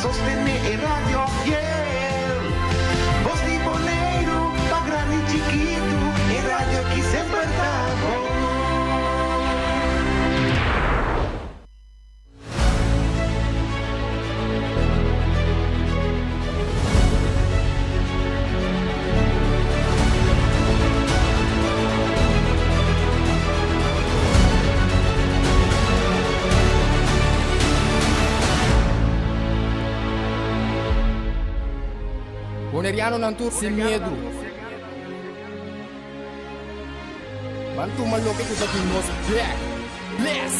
sostené e radio fiel. Bos di Boneiru, pa grandi chikitu, e radio aki semper ta bon. Bonerianonan tur sin miedu. Ban tuma loke ku ta di nos bek. Bless!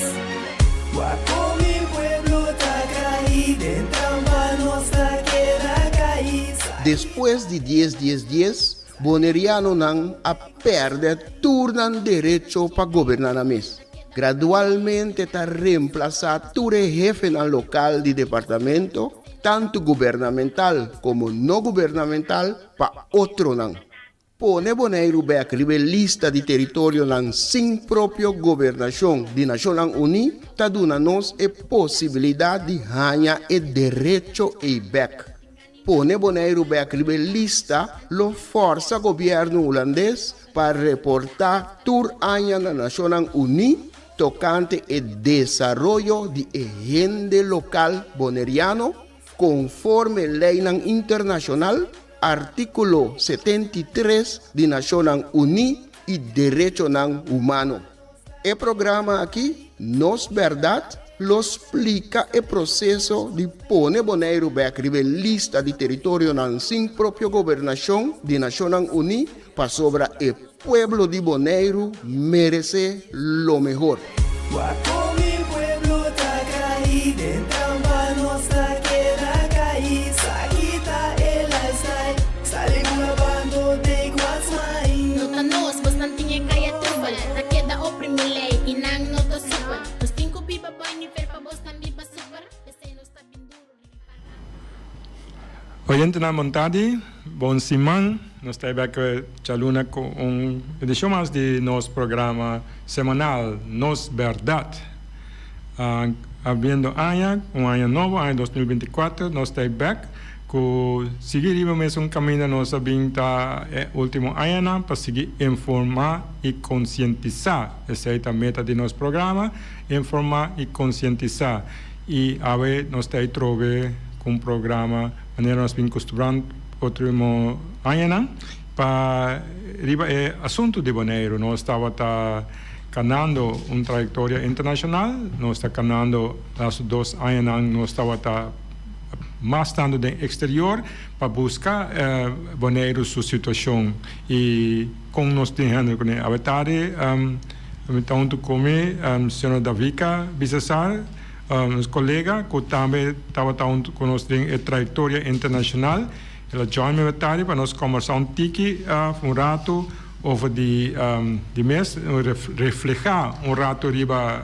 Despues di dies dies dies, Bonerianonan a pèrdè tur nan derecho pa goberná nan mes. Gradualmente ta remplasá tur e hefenan lokal di departamento, tantu gubernamental komo no gubernamental, pa otronan. Pone Boneiru bèk riba e lista di teritorionan sin propio gobernashon di Nashonnan Uní ta duna nos e posibilidat di haña e derecho ei bèk. Pone Boneiru bèk riba e lista lo fòrsa gobièrnu hulandes pa reportá tur aña na Nashonnan Uní tokante e desaroyo di e hende lokal boneriano konforme leinan internashonal, artíkulo 73 di Nashonnan Uní i derechonan humano. E programa aki, Nos Bèrdat, lo splika e proseso di pone Boneiru bèk riba e lista di teritorionan sin propio gobernashon di Nashonnan Uní pasobra e pueblo di Boneiru meresé lo mehor. Oyentenan bon tardi, bon siman. Nos ta bek djaluna ku un edishon mas di nos programa semanal Nos Bèrdat. Abriendo aña, un aña nobo, aña 2024, nos ta bek ku sigui riba mesun kaminda nos a bin ta e ultimo añanan pa sigui informá i konsientisá. Esei ta meta di nos programa, informá i konsientisá. I awe nos ta ei trobe ku un programa manera nos bin kustumbrá último añanan pa riba e asuntu di Boneiru. Nos tabata kanando un trayektoria internashonal, nos ta kanando lastu dos añanan nos tabata mas tantu den eksterior pa buska Boneiru su situashon i kon nos tin hende kuné. Awe tardi mi ta huntu ku mi señor Davika Bisesar, nos kolega ku tambe tabata huntu ku nos den e trayektoria internashonal. El a join mi awe tardi pa nos kòmbersá un tiki un ratu over di di mes, reflehá un ratu riba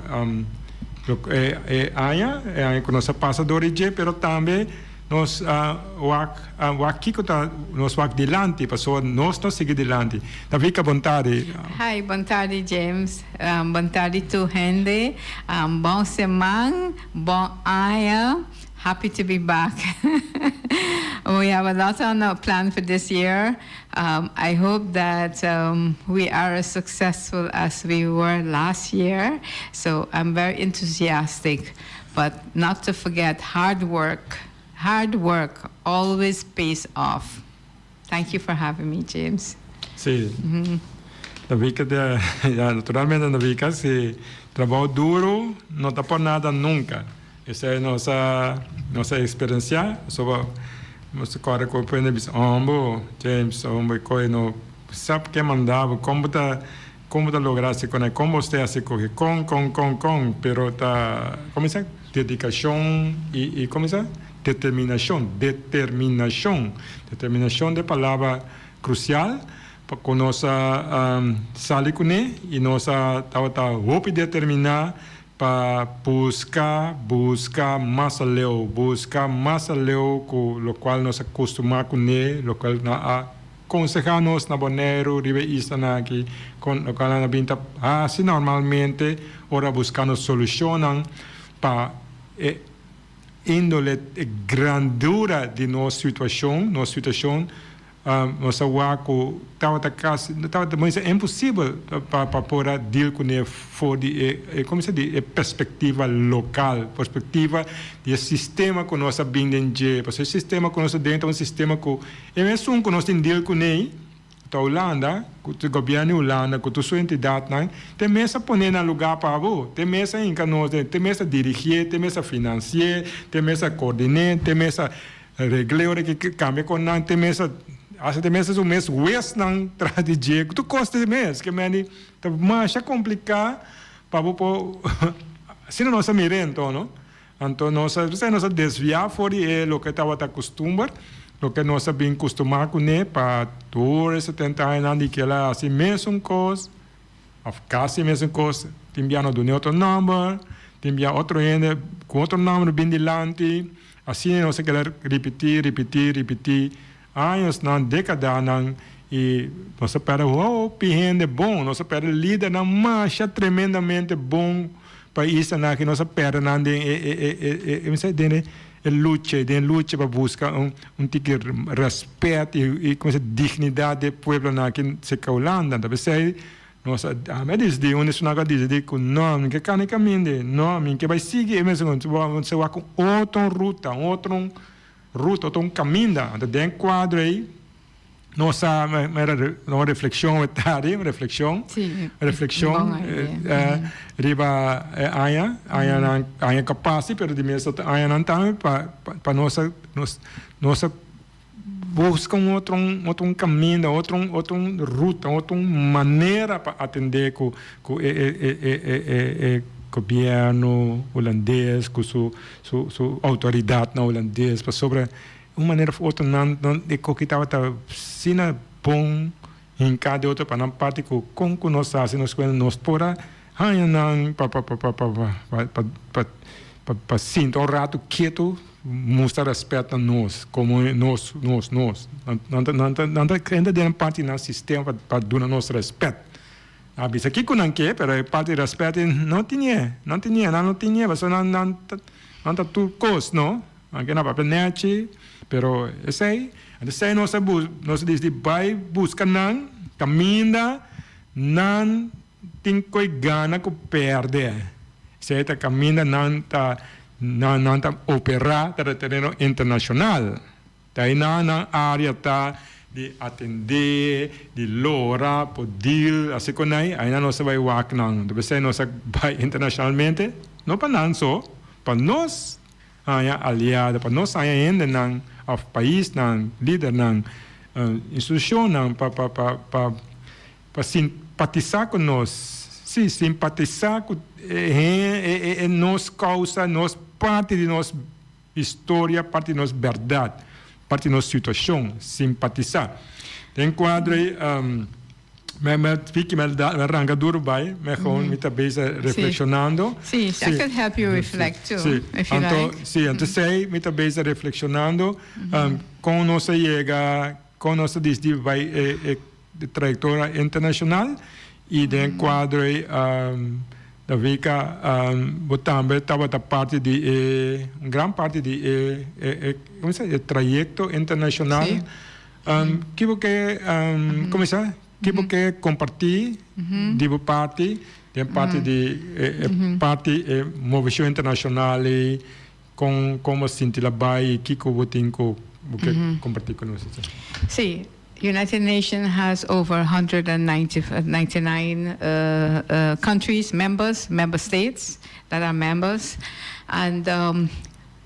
e aña, e aña ku nos a pasa dor di dje, pero tambe nos a wak wak kiko ta nos wak dilanti pasobra nos ta sigui dilanti. Davika bon tardi. Hi, bon tardi James, bon tardi tur hende, bon seman, bon aña. Happy to be back. We have a lot on our plan for this year. Um, I hope that um, we are as successful as we were last year. So I'm very enthusiastic. But not to forget hard work. Hard work always pays off. Thank you for having me, James. Sí. Davika ta, ya, naturalmente Davika, si trabou duro no ta por nada nunca. Esei nos a, nos a experiencia. Pasobra nos ta corda cu prende bisa, Hombo, James, hombo, e coe no sa ke manda bo, con bo ta, con bo ta logra haci con e, con bo ste haci coge, con, con, con, con, pero ta, como bisa, dedicacion y, y como bisa, determinacion, determinacion, determinacion ta e palabra crucial pa cu nos a sali cune y nos a tabata hopi determina pa busca, busca mas aleu, busca mas aleu cu locual nos a costuma cune, locual nan a conseha nos na Boneiru riba e islanan aki, con locual nan a bin ta haci normalmente ora buscando solucionnan pa e. Índole, e grandura di nos situashon, nos situashon, nos a wak ku tabata kasi, tabata bo bisa imposibel pa pa por a deal kuné for di e e komo se di e perspektiva lokal, perspektiva di e sistema ku nos a bin den dje, pasobra e sistema ku nos a den ta un sistema ku e mesun ku nos tin deal kuné. Ta Hulanda, ku e gobièrnu di Hulanda, ku tur su entidatnan, te mes a pone na lugá pa bo, te mes a hinka nos den, te mes a dirigié, te mes a finansié, te mes a koordiné, te mes a regl'é ora ke kambia kon nan, te mes a hasta te mes a su mes huesnan tras di dje, tur kos te mes. Ke mende ta masha kompliká pa bo por asina nos a mir'é anto no. Anto nos a p'esei nos a desviá for di e loke tabata kustumber, loke nos a bin kustumá kuné pa tur e setenta añanan di kel a hasi mesun kos òf kasi mesun kos. Tin bia no dun'é otro nòmber, tin bia otro hende ku otro nòmber bin dilanti. Asina nos a keda ripití, ripití, ripití añosnan, dékadanan i nos a pèrdè hopi hende bon, nos a pèrdè lidernan masha tremendamente bon. Paisnan aki nos a perde nan den e e e e e mi sa den e e lucha den e lucha pa buska un un tiki respet i i como se dignidad di e pueblonan aki cerca Hulanda. Ta pesey nos a ami a disidi un esun a disidi cu no mi ke cana e caminda no mi ke bay sigui e mesun bo wak un otro ruta un otro ruta otro caminda anto den e cuadro ey Nos a un reflexion we tari, un reflexion, reflexion riba e aña, añanan, aña ku a pasa pero di mes otro añanan tambe pa pa nos a nos nos a buska un otro un otro un kaminda, otro un otro un ruta, otro un manera pa atendé ku ku e e e e e e gobièrnu hulandes ku su su su outoridatnan hulandes pasobra Un manera of otro nan nan e koki tabata asina bon hinká den otro pa nan parti ku kon ku nos hasi nos kuenta nos por a haña nan pa pa pa pa pa pa pa pa pa sinta un ratu ketu mustra rèspèt na nos komo nos nos nos nan ta nan ta nan ta kende den parti nan sistema pa pa duna nos rèspèt a bisa kiko nan ke pero e parti rèspèt no tinié no tinié nan no tinié pasobra nan nan nan ta tur kos no. Anke na papia nechi, pero esei, anto esei nos a bus, nos a disidi bai buska nan kaminda nan tin koe gana ku pèrdè. Esei ta kaminda nan ta nan nan ta operá ta tereno internashonal. Ta einan nan área ta di atendé, di lora, por deal, así ku nan, einan nos a bai wak nan. Anto p'esei nos a bai internashonalmente, no pa nan so, pa nos. Haña aliado pa nos haña hendenan of paisnan, lidernan, institucionnan pa pa pa pa pa simpatisa cu nos, si simpatisa cu e e e nos causa, nos parti di nos historia, parti di nos berdad, parti di nos situacion, simpatisa. Den cuadro ei. Me me Vicky me da me ranca duro bai me gewoon mi ta bezig reflexionando. Sí, sí, I could help you reflect too, Sí, if you anto like. sí, anto esei mi ta bezig reflexionando con nos a yega, con nos a disidi bai e e trayectoria internacional y den cuadro ei Davika bo tambe tabata parti di e un gran parti di e e e como se e trayecto internacional. Sí. Ki bo ke kuminsá? Ki bo ke kompartí di bo parti den parti di e parti e movishon internashonal ei? Kon kon bo sinti la bai i kiko bo tin ku bo ke kompartí ku nos? Sí, United Nation has over 199 countries members, member states that are members and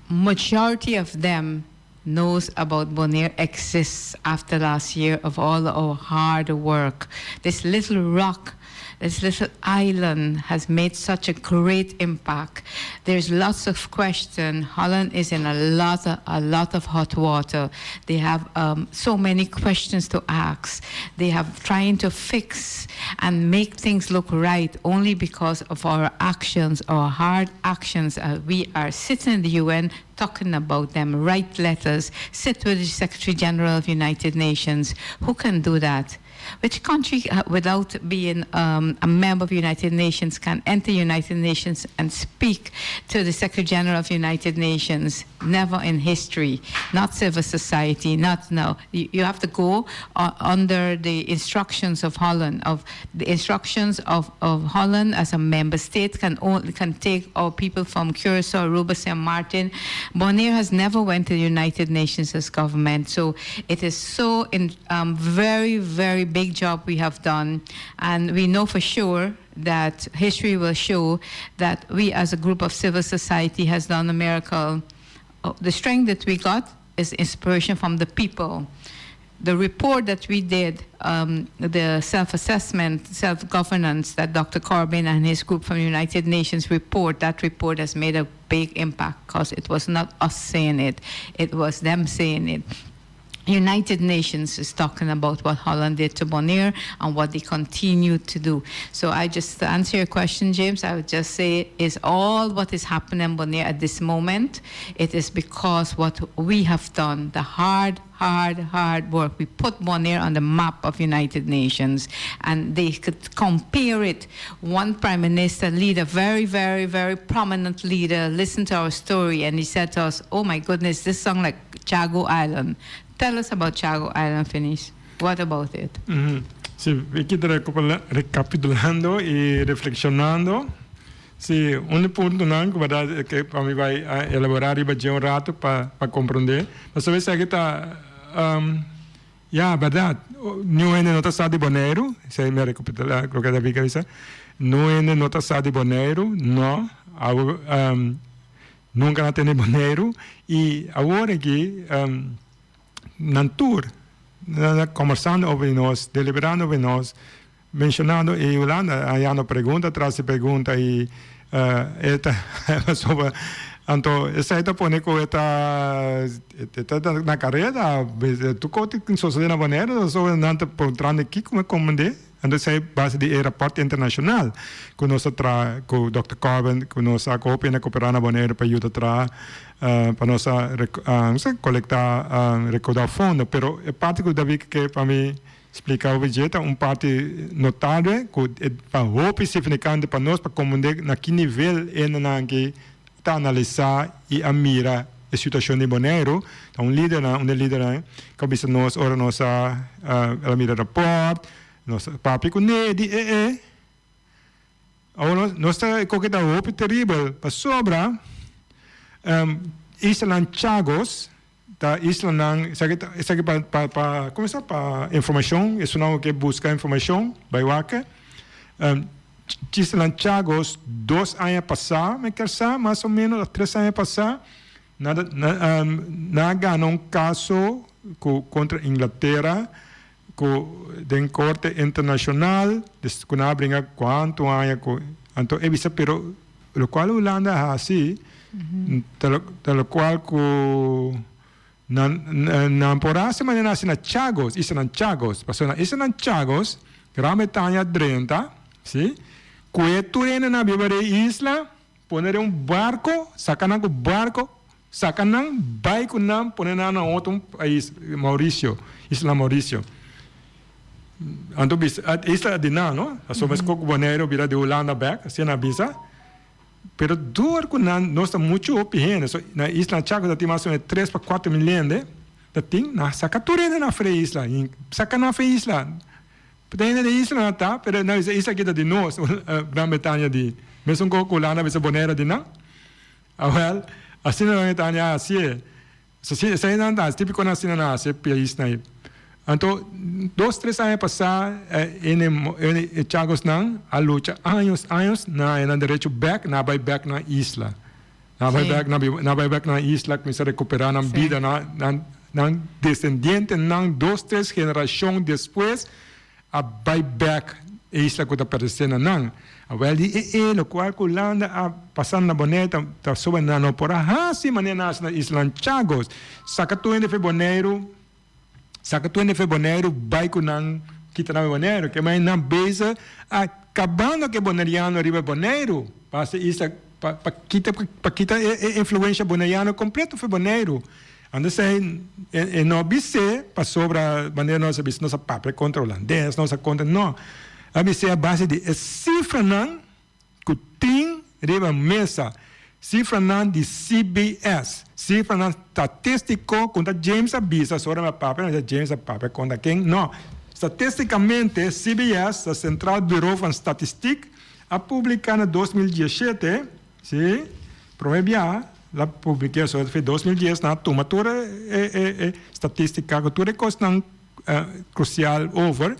majority of them knows about Bonaire exists after last year of all our hard work. This little rock, this little island has made such a great impact. There's lots of question. Holland is in a lot of, a lot of hot water. They have um, so many questions to ask. They have trying to fix and make things look right only because of our actions, our hard actions. Uh, we are sitting in the UN talking about them, write letters, sit with the Secretary General of United Nations. Who can do that? Which country without being a member of United Nations can enter United Nations and speak to the Secretary General of United Nations? Never in history. Not civil society, not no. You, you have to go under the instructions of Holland, of the instructions of, of Holland as a member state can only, can take our people from Curacao, Aruba, St. Martin. Bonaire has never went to the United Nations as government. So it is so in very, very big job we have done. And we know for sure that history will show that we as a group of civil society has done a miracle. The strength that we got is inspiration from the people. The report that we did, the self-assessment, self-governance that Dr. Corbin and his group from the United Nations report, that report has made a big impact because it was not us saying it, it was them saying it. United Nations is talking about what Holland did to Bonaire and what they continue to do. So I just, to answer your question, James, I would just say is all what is happening in Bonaire at this moment, it is because what we have done, the hard, hard, hard work. We put Bonaire on the map of United Nations and they could compare it. One prime minister leader, very, very, very prominent leader, listened to our story and he said to us, oh my goodness, this song like Chago Island. Tell us about Chago Island, Finish. What about it? Si, aki rekapitulando i reflekshonando. Si, un puntonan ku berdat ku pa mi bai elaborá riba dje un ratu pa pa komprondé. Pasobra esaki ta ya berdat niun hende no ta sa di Boneiru, esei mi a rekapitulá loke David a bisa. Niun hende no ta sa di Boneiru, no. Awo nunka nan a tende Boneiru i awor aki nan tur nan ta kombersando over di nos, deliberando over di nos, menshonando i Hulanda hayando pregunta tras di pregunta i e ta pasobra anto esei ta pone ku e ta e ta na kareda tur kos tin sosode na Boneiru pasobra nan ta puntrando kiko mi komende anto esei base di e raport internashonal ku nos a traha ku Dòkter Corbin ku nos a hopi hende a koperá na Boneiru pa yuda traha pa nos a kolekta rekoudá fondo pero e parti ku David ke pa mi Splika hopi dje ta un parti notable ku e ta hopi signifikante pa nos pa komprendé na ki nivel hendenan aki ta analisá i a mira e situashon di Boneiru. Ta un lidernan, un di e lidernan ku a bisa nos ora nos a el a mira rapòrt, nos a papia kuné e di e e awor nos ta koke ta hopi teribel pasobra islanan Chagos Ta islanan, esaki ta esaki pa pa pa kuminsá pa informashon, esunnan ku ke buska informashon bai wak. Islanan Chagos dos aña pasá mi ker sa mas o menos òf tres aña pasá nan ta nan a gana un kaso ku kontra Inglatera ku den korte internashonal des ku nan a bringa kuantu aña ku anto e bisa pero Lokual Hulanda a hasi ta lokual ku nan nan por hasi manera nan hasi na Chagos, islanan Chagos. Pasobra na islanan Chagos, Gran Bretaña a drenta, si, kue tur hende nan biba den e isla, pone den un barko, saka nan ku barko, saka nan, bai ku nan, pone nan na otro pais, Mauricio, isla Mauricio. Anto bisa, isla di nan, no? Pasobra meskos ku Boneiru bira di Hulanda bek, asina nan a bisa. Pero dor ku nan, nos ta muchu hopi hende, so na isla Chaco ta tin mas o menos tres pa kuater mil hende, ta tin, nan a saka tur hende na afre isla, saka nan afre isla. Ta hende di isla nan ta, pero nan bisa isla aki ta di nos, Gran Bretania di, mesun ku Hulanda bisa Boneiru di nan. Awel, asina nan ta a hasié. Esei nan ta hasi, típiko nan asina nan hasi e paisnan ei. Anto, dos, tres aña pasá, e Chagosnan a lucha años, años, nan a haña nan derecho bèk, nan a bai bèk nan isla. Nan a bai bèk, nan a bai bèk nan isla, kuminsá rekuperá nan bida, nan, nan desendientenan dos, tres generashon despues a bai bek e isla ku ta pertenesé na nan. Awel di e e lokual ku Hulanda a pasa na Boneiru ta ta soba nan no por a hasi manera nan hasi na islanan Chagos. Saka tur hende for Boneiru, saka tur hende for Boneiru bai ku nan kita nan Boneiru. Ke manera nan bezig a kabando ku e boneriano riba Boneiru pa hasi isla pa pa kita pa kita e influensha boneriano kompleto for Boneiru. Anto esei e no bis'é pasobra manera nos a bisa nos a papia kontra hulandes, nos a kontra, no. A bis'é a base di e sifranan ku tin riba mesa, sifranan di CBS, sifranan statístiko ku ta James a bisa, sora mi a papia, mi a bisa James a papia kontra ken, no. Statístikamente CBS, ta Centraal Bureau van Statistiek, a publiká na 2017, si, promé biaha la publiká, so fe 2010 nan a tuma tur e statístika ku tur e kosnan krusial over.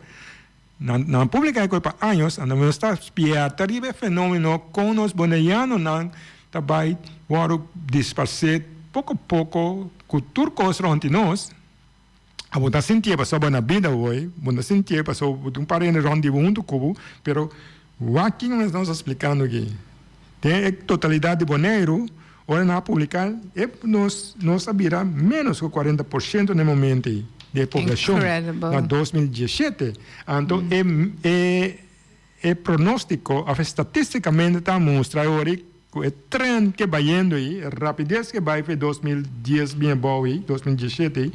Nan nan a publiká e kos pa años, anto nos ta spièrta riba e fenómeno kon nos boneianonan ta bai wòrdu disparsé poko poko ku tur kos rònt di nos. Abo ta sintié pasobra bo na bida awor, bo no sintié pasobra bo tin un par hende rònt di bo huntu ku bo, pero wak kiko nos ta splikando aki. Den e totalidat di Boneiru, ora nan a publiká e nos nos a bira ménos ku 40% na e momento ei di e poblashon na 2017. Anto e e e pronóstiko òf e statistikamente ta mustra awor ei ku e trend ke bayendo ei, e rapides ke bai for e 2010 bien abou ei, 2017 ei,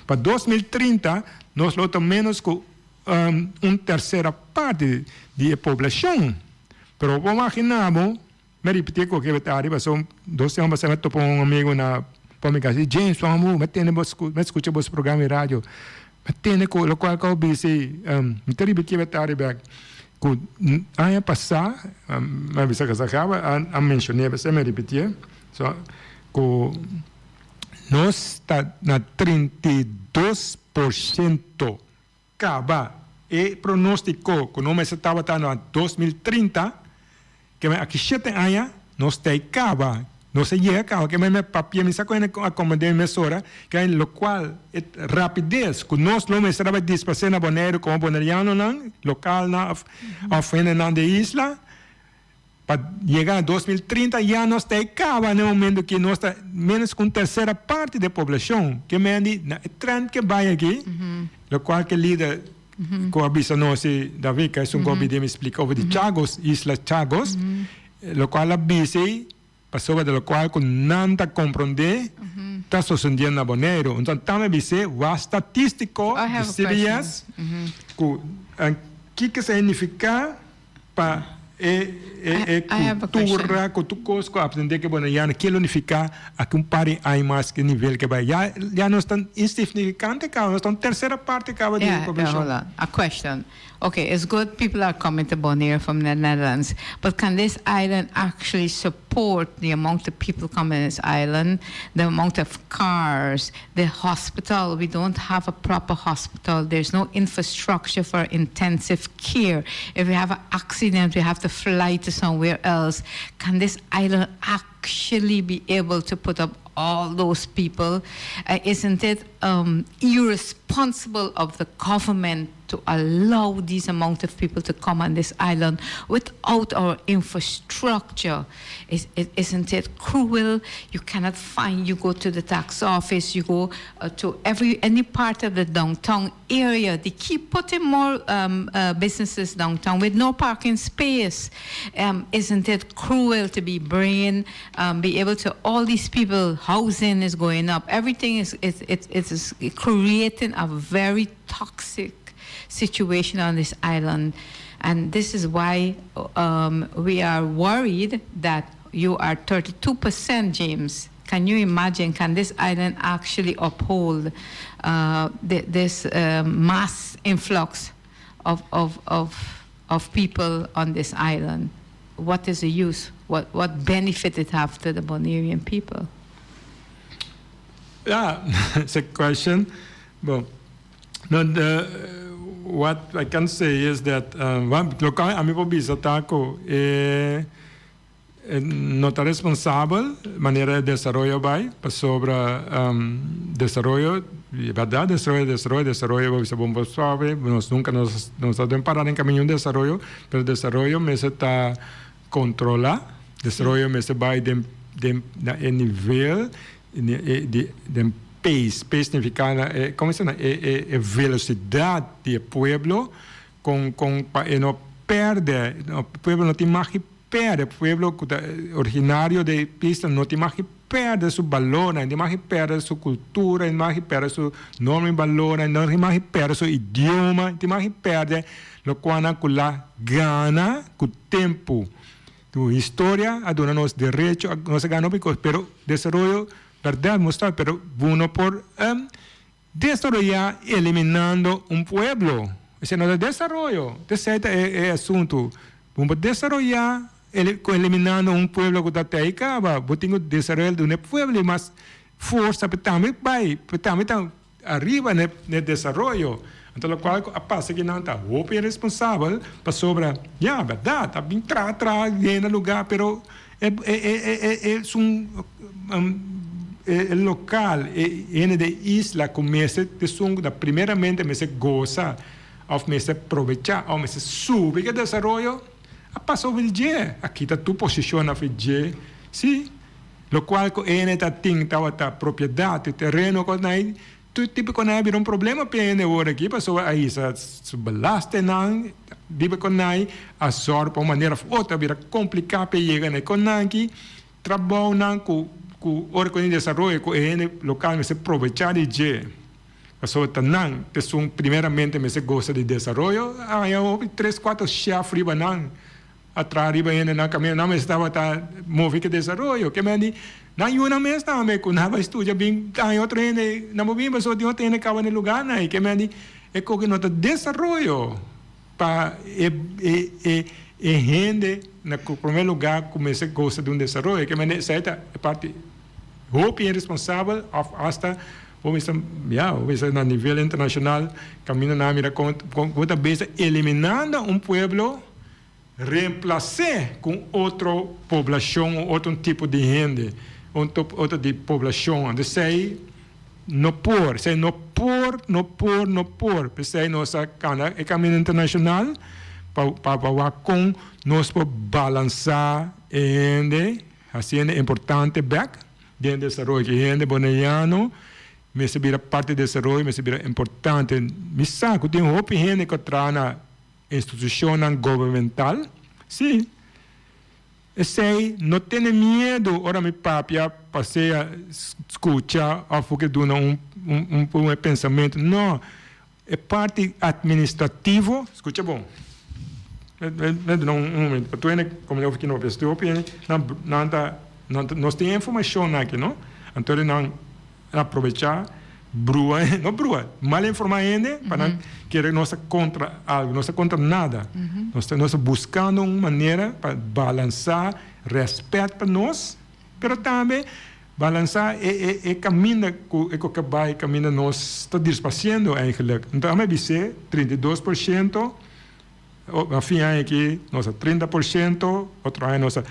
pa 2030 nos lo ta ménos ku un tersera parti di e poblashon. Pero bo magina bo, mi a ripiti ku ke betari paso dos semana pasa mi a topa un amigo na pa mi kas, James pa mi mi a tende bo mi a skucha bo programa di radio, mi a tende ku lokual ku a bisa ei, mi ta ripiti e betari bek ku aña pasa mi a bisa kasa kaba a menshon'é p'esei mi a ripitié so ku nos ta na 32% Kaba e pronóstiko ku no mester tabata na 2030, ke men aki shete aña nos ta e kaba, nos a yega kaba, ke men papia mi sa ku hende a komprendé mi mesora, ke lokual e rapides ku nos lo mester a bai disparsé na Boneiru komo bonerianonan, lokalnan òf hendenan di e isla. Pa yega na 2030 ya nos ta e kaba na e momento ki nos ta menos ku un tersera parti di e poblashon. Ke men di na e trend ke bai aki, lokual ke lider ku a bisa nos si David ka esun ku a bini mi splika over di Chagos, isla Chagos, lokual a bisa ei pasobra di lokual ku nan ta komprondé ta sosodiendo na Boneiru. Enton tambe a bis'é wak statistiko di CBS ku kiko sa signifiká Pa e e e kultura ku tur kos ku aprende ke boneriano ke lo nifiká aki un par di aña mas ke nivel ke bai ya ya nos ta insignifikante kaba nos ta un tersera parti kaba di e poblashon. Hold on, a question. Okay, it's good people are coming to Bonaire from the Netherlands, but can this island actually support the amount of people coming to this island, the amount of cars, the hospital? We don't have a proper hospital. There's no infrastructure for intensive care. If we have an accident, we have to fly to somewhere else. Can this island actually be able to put up all those people? Uh, isn't it um, irresponsible of the government to allow these amount of people to come on this island without our infrastructure? Is, isn't it cruel? You cannot find, you go to the tax office, you go uh, to every any part of the downtown area. They keep putting more um, uh, businesses downtown with no parking space. Um, isn't it cruel to be bringing, um, be able to, all these people, housing is going up. Everything is, is, it, it is creating a very toxic situation on this island. And this is why um, we are worried that you are 32%, James. Can you imagine? Can this island actually uphold uh, th this uh, mass influx of, of, of, of people on this island? What is the use? What, what benefit it have to the Bonairean people? Yeah, it's a question. Bon, no, the, what I can say is that um, loke ami por bisa ta ku e no ta responsabel manera e desaroyo bai pasobra um, desaroyo, bèrdat, desaroyo, desaroyo, desaroyo bo bisa bon por suave, nos nunka nos nos ta den para den kaminda un desaroyo, pero desaroyo mester ta kontrolá, desaroyo mester bai den den na e nivel di den pace, pace significa na e como se na e e e velocidad di e pueblo con con pa e no perde, pueblo no tin mag di perde, pueblo cu ta originario di e isla no tin mag di. pèrdè su balornan, e no tin mag di pèrdè su kultura, e no tin mag di pèrdè su norma i balornan, e no tin mag di pèrdè su idioma, e no tin mag di pèrdè lokualnan ku la gana ku tempu. Tu historia a duna nos derecho, nos a gana hopi kos, pero desaroyo bèrdat nos ta, pero bo no por desaroyá eliminando un pueblo. Esei no ta desaroyo. Esei ta e asuntu. Bo por desaroyá ku eliminando un pueblo ku ta te ei kaba. Bo tin ku desaroyá duna e pueblo mas forsa pa tambe bai, pa tambe ta ariba na e desaroyo. Anto lokual ku a pasa aki nan ta hopi iresponsabel pasobra ya bèrdat a bin traha traha yena lugá pero e e esun e lokal e hende den isla ku mester ta esun ku ta primeramente mester gosa òf mester probechá òf mester subi ku e desaroyo a pasa over di dje a kita tur posishon af di dje si. Locual cu ene ta tin tawata propiedad di tereno cu nan tur tipo cu nan a bira un problema pa ene ora aki pasobra a hisa su belastennan riba cu nan a zorg pa un manera of otro a bira complica pa e yega na e conan aki trabounan cu cu ora cu tin desaroyo cu e hende local mester probecha di dje pasobra ta nan esun primeramente mester gosa di desaroyo a haña hopi tres cuatro chef riba nan. A traha riba hendenan kaminda nan mes tabata move ke desaroyo. Ke men di, nan yunan mes tambe ku nan bai studia bin haña otro hende, nan por bin pasobra tin otro hende kaba na e lugarnan ei. Ke men di, e koke no ta desaroyo pa e e e e hende na prome lugar ku mester gosa di un desaroyo. Ke men di, esei ta e parti hopi iresponsabel òf asta bo mester ya bo mester na nivel internashonal kaminda nan a mira kon kon ta bes ta eliminando un pueblo. Reemplas'é ku un otro poblashon, un otro tipo di hende, un otro di poblashon. Anto esei no por, esei no por, no por, no por. P'esei nos a kanda e kaminda internashonal pa pa wak kon nos por balansá e hende, hasi hende importante bèk den desaroyo. Ki hende boneiano mester bira parti di desaroyo, mester bira importante. Mi sa ku tin hopi hende ku a traha na. Institucionnan gubernamental, sí. Esey no tene miedo ora mi papia pa sea scucha of porque duna un un un pensamento. No, e parti administrativo, scucha bon. Mi duna un momento pa tur hende como hopi no papia, hopi hende nan nan ta nos tin e informacion aki no, anto nan Aprovecha brua, no brua, mal informa hende pa nan kere nos ta contra algo, nos ta contra nada. Nos ta nos ta buscando un manera pa balansa respet pa nos, pero tambe balansa e e e caminda cu e koke bay caminda nos ta dispaciendo eigenlijk. Enton ame bis'é 32%. Na fin aña aki nos a 30%, otro aña nos a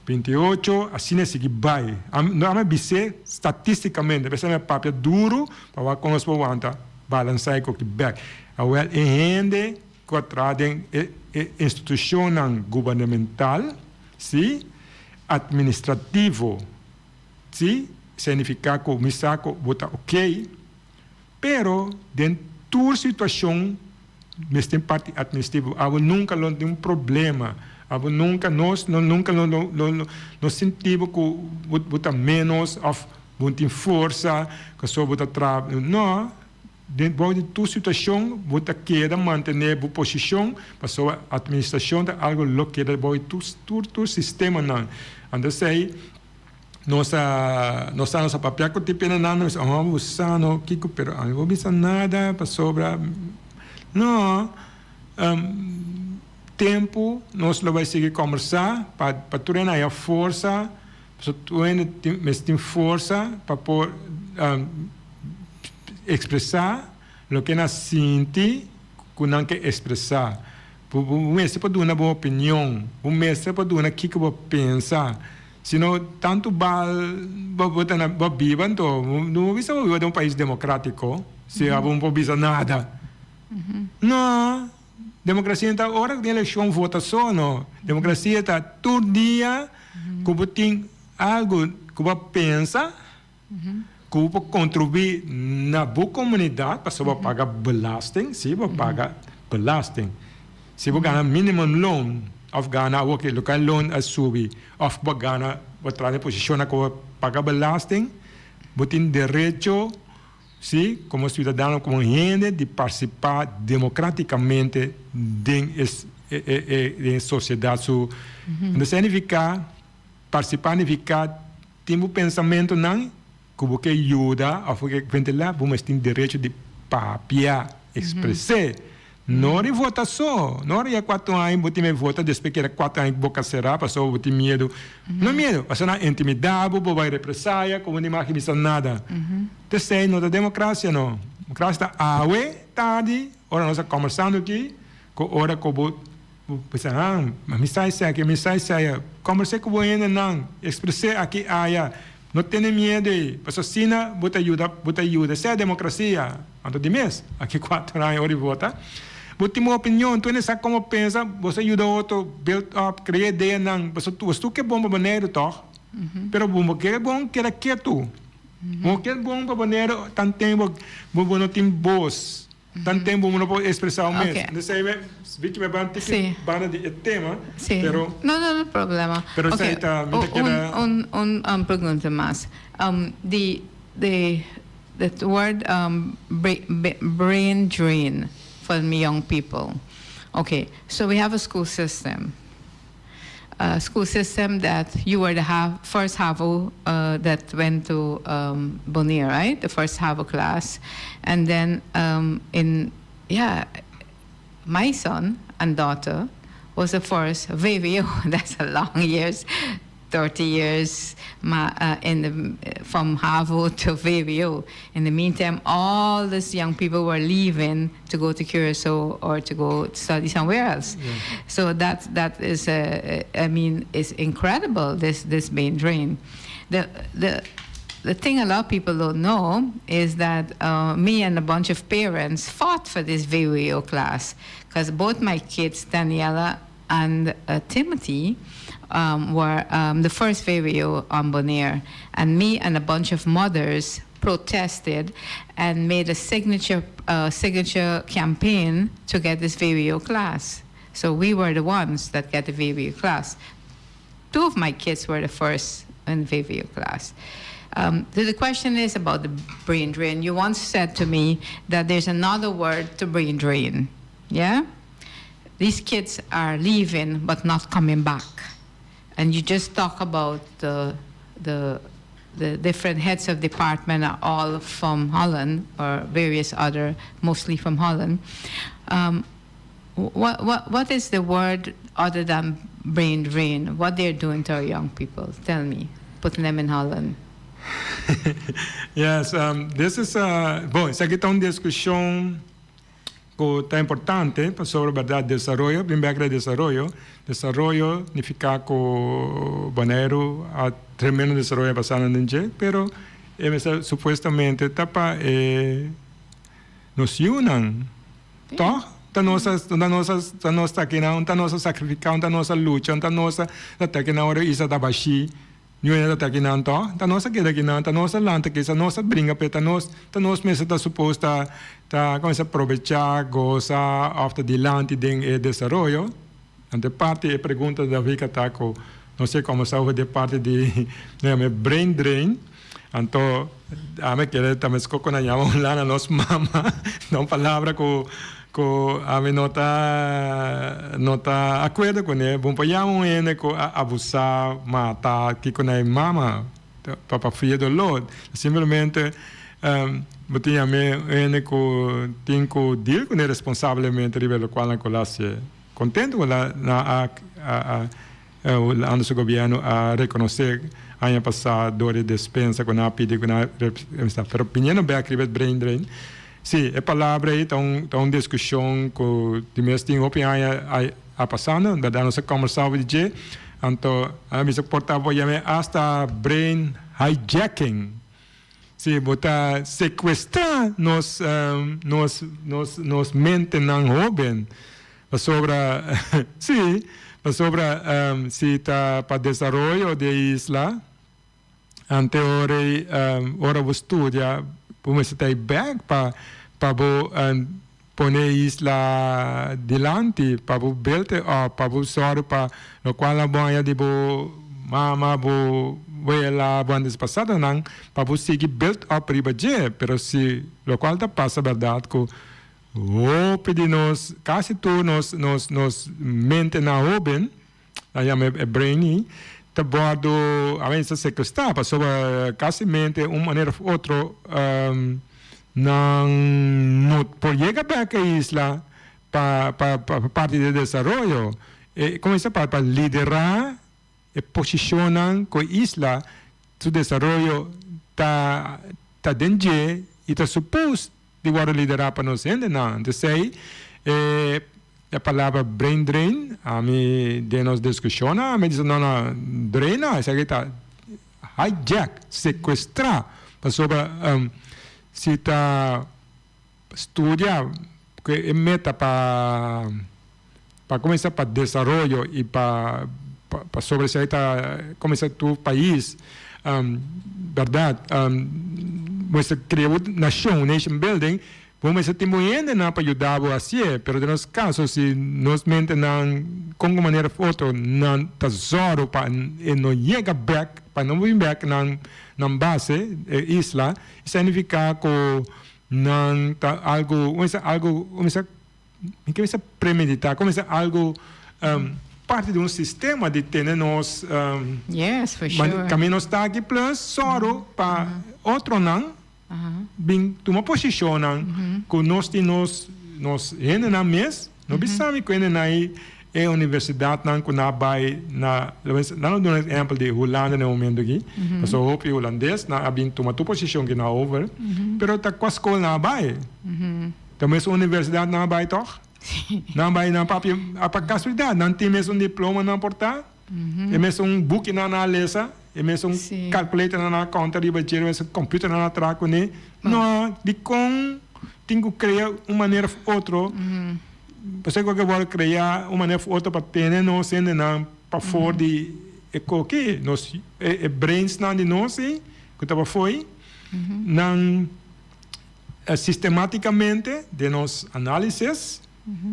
28, asina e sigui bai. No a bis'é statisticamente, p'esei mi a papia duru pa wak kon nos por wanta balansá e koki bèk. Awèl e hende ku a traha den e institushonnan gubernamental, si, atministrativo, si, signifiká ku mi sa ku bo ta okey, pero den tur situashon Mester tin parti administrativo. Abo nunca lo tin un problema. Abo nunca, nos no nunca lo lo lo no sinti bo cu bo ta menos of bo no tin forsa pasobra bo ta traha. No, den bou di tur situacion bo ta keda mantene bo posicion pasobra administracion ta algo lo keda bou di tur tur tur sistemanan. Anto esey nos a nos a nos a papia ku tin pena nan nos oh bo sa no kiko pero ami bo bisa nada pasobra no tempu nos lo bai sigui kombersá pa pa tur hende haya forsa pasobra tur hende tin mester tin forsa pa por ekspresá loke nan sinti ku nan ke ekspresá. Bo mester por duna bo opinion, bo mester por duna kiko bo pensa. Si no tantu bal bo bo ta na bo biba anto no bo bisa bo biba den un pais democratico si abo no por bisa nada. No, democracia no ta ora ku tin eleccion vota so no. Democracia ta tur dia ku bo tin algo ku bo a pensa. Ku bo por kontribuí na bo komunidat pasobra bo paga belasting, si bo paga belasting. Si bo gana minimum loon òf gana awor ke loke loon a subi òf bo gana bo traha den posishonnan ku bo. paga belasting, bo tin derecho, si, komo siudadano, komo hende di partisipá demokrátikamente den e den e sosiedat su. Entonces esei nifiká, partisipá nifiká tin bo pensamentunan ku bo ke yuda òf bo ke ventilá, bo mes tin derecho di papia, ekspres'é. No di vota so. No di e kuatro aña bo tin e vota, despues keda kuatro aña ku boka será pasobra bo tin miedu. No miedu, pasobra nan intimidá bo, bo bai represaya, ku bo no mag bisa nada. P'esei no ta demokrasia no. Demokrasia ta awe tardi, ora nos a kòmbersando aki, ku ora ku bo bisa, ha, mi sa esaki, mi sa esaya. Kòmbers'é ku bo hendenan, ekspres'é aki aya. No tene miedu ei, pasobra asina bo ta yuda, bo ta yuda. Esei e demokrasia. Anto di mes, aki kuater aña ora di vota, bo tin bo opinion, tur hende sa komo pensa, bo sa yuda otro build up, krea ideanan, pasobra tu, tu ke bon pa Boneiru tòg, pero bo no ke bon keda ketu. Bo ke bon pa Boneiru tanten bo bo no tin bos. Tan tempo bo no por expresa bo mes. Okay. Entonces ahí me, Vicky me ban tiki Sí. banda di e tema, Sí. pero No, no, no problema. Pero Okay. esei ta, mi ta Un, keda un, un, um, pregunta mas. Um, the, the, the word um, brain drain for the young people. Okay, so we have a school system. A school system that you were the half, first HAVO uh, that went to um, Bonaire, right? The first HAVO class. And then um, in, yeah, my son and daughter was the first VWO. That's a long years, 30 years ma, uh, in the, from HAVO to VWO. In the meantime, all these young people were leaving to go to Curacao or to go study somewhere else. So that that is, uh, I mean, it's incredible, this brain drain. The thing a lot of people don't know is that me and a bunch of parents fought for this VWO class because both my kids, Daniela and Timothy, were the first VWO on Bonaire. And me and a bunch of mothers protested and made a signature campaign to get this VWO class. So we were the ones that get the VWO class. Two of my kids were the first in VWO class. So the question is about the brain drain. You once said to me that there's another word to brain drain. Yeah? These kids are leaving but not coming back. And you just talk about the different heads of department are all from Holland or various other, mostly from Holland. What is the word other than brain drain? What they're doing to our young people? Tell me. Putting them in Holland. Yes, this is a, bon, esaki ta un diskushon ku ta importante pasobra bèrdat desaroyo, bin bèk na desaroyo, desaroyo nifiká ku Boneiru a tremendo desaroyo a pasá nan den dje, pero e mester supuestamente ta pa e nos yunan, tòg? Ta nos a, ta nos a, ta nos ta akinan, ta nos a sakrifiká, ta nos a lucha, ta nos a ta akinan ora isla ta bashí. Ñu hende ta akinan tò? Ta nos a keda akinan, ta nos a lanta kisa, nos a bringa p'e, ta nos, ta nos mester ta supos ta, ta kuminsá probechá, gosa òf ta dilanti den e desaroyo. Anto e parti, e pregunta di Davika ta ku nos ke kòmbersá over di e parti di, nos yama e brain drain. Anto ami kere ta meskos ku nan yama un lana nos mama, ta un palabra ku ku ami no ta no ta akuerdo kuné. Bo por yama un hende ku a abusá, mata, kiko na e mama pa pa fria doló. Simplemente bo tin yam'é un hende ku tin ku deal kuné responsablemente riba e lokual nan ku el a hasié. Kontentu ku nan a a Hulanda su gobierno a reconoce aña pasa door di despensa cu nan a pidi cu nan a pero biniendo bek riba e brain drain si e palabra ey ta un ta un discusion cu di mes tin hopi aña a pasando en berdad nos a combersa over di dje anto a bisa por ta por yama hasta brain hijacking si bo ta secuestra nos nos nos nos mentenan hoben. Pasobra, sí, pasobra si ta pa desaroyo di e isla, ante ora ei, ora bo studia, bo mester ta ei bek pa pa bo pone e isla dilanti, pa bo build e op, pa bo sòru pa lokual a bo haña di bo mama, bo. wela, bo antepasadonan pa bo sigui build up riba dje, pero si locual ta pasa berdad cu hopi di nos, casi tur nos nos nos mentenan hoben, nan yama e brain, ta wordo a mester secuestra pasobra casi mente un manera of otro nan no por yega bek e isla pa pa pa parti di desaroyo. E cuminsa pa pa lidera e posicionnan cu e isla su desaroyo ta ta den dje y ta supos di wordo lidera pa nos hendenan. Entonces esey e e palabra brain drain ami den nos discusionnan ami bisa no no drain no esaki ta hijack secuestra pasobra si ta Studia ku e meta pa pa kuminsá pa desaroyo i pa pa sobresali ta kuminsá tur pais bèrdat mester krea bo nashon nation building bo mester tin bo hendenan pa yuda bo hasié pero den nos kaso si nos mentenan kon un manera of otro nan ta zòru pa e no yega bèk pa no bin bèk nan nan base e isla Significa cu nan ta algo, un mester algo, un mester, mi ke mester premedita, un mester algo parti di un sistema di tene nos, Yes, for sure. Camino nos ta aki plus sòru pa otronan bin tuma posicionnan cu nos tin nos, nos hendenan mes. No bisa mi cu hendenan ei e universidadnan cu nan a bay na, nan a duna ehempel di Hulanda na e momento aki, pasobra hopi hulandes nan a bin tuma tur posicion cu nan over, pero ta cua scol nan a bay? Ta mesun universidad nan a bay toch? Nan a bay nan papia, pa casualidad nan tin mesun diploma nan por ta, e mesun buki nan a lesa, e mesun calculator nan a conta riba dje, e mesun computer nan a traha cune, no, dicon tin cu crea un manera of otro? Pasobra ku wòrdu kreá un manera òf otro pa tene nos hendenan pafor di e koki, nos e brainsnan di nos ei ku ta pafó ei, nan sistematikamente den nos análisis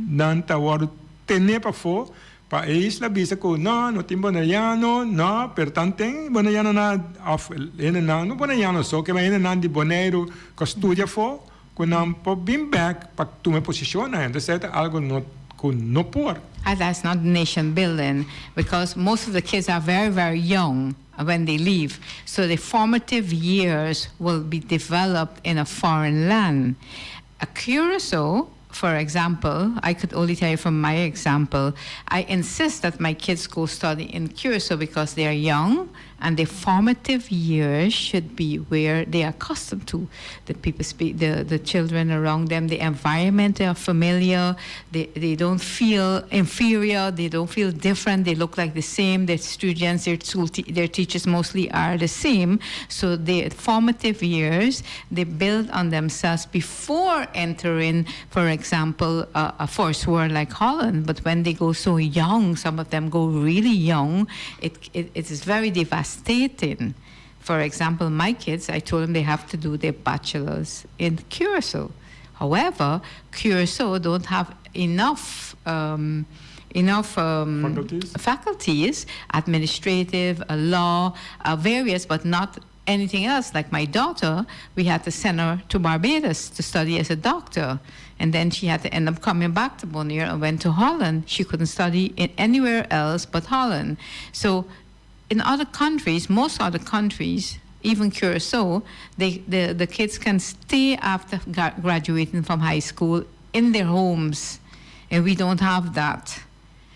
nan ta wòrdu tené pafó pa e isla bisa ku no, no tin boneriano, no, pero tanten bonerianonan òf hendenan, no boneriano so, kema hendenan di Boneiru ku a studia afó. Cu nan por bin bek pa tuma e posicionnan, entonces esey ta algo no cu no por. Ah that's not nation building because most of the kids are very very young when they leave so the formative years will be developed in a foreign land. A Curaçao for example I could only tell you from my example I insist that my kids go study in Curaçao because they are young and the formative years should be where they are accustomed to. The people speak, the, the children around them, the environment they are familiar, they, they don't feel inferior, they don't feel different, they look like the same, their students, their, school te their teachers mostly are the same. So the formative years, they build on themselves before entering, for example, a, a first world like Holland. But when they go so young, some of them go really young, it, it, it is very devastating. For example, my kids, I told them they have to do their bachelor's in Curacao. However, Curacao don't have enough um, enough um, faculties? faculties, administrative, uh, law, uh, various, but not anything else. Like my daughter, we had to send her to Barbados to study as a doctor. And then she had to end up coming back to Bonaire and went to Holland. She couldn't study in anywhere else but Holland. So in other countries, most other countries, even Curacao, they, the, the kids can stay after graduating from high school in their homes. And we don't have that.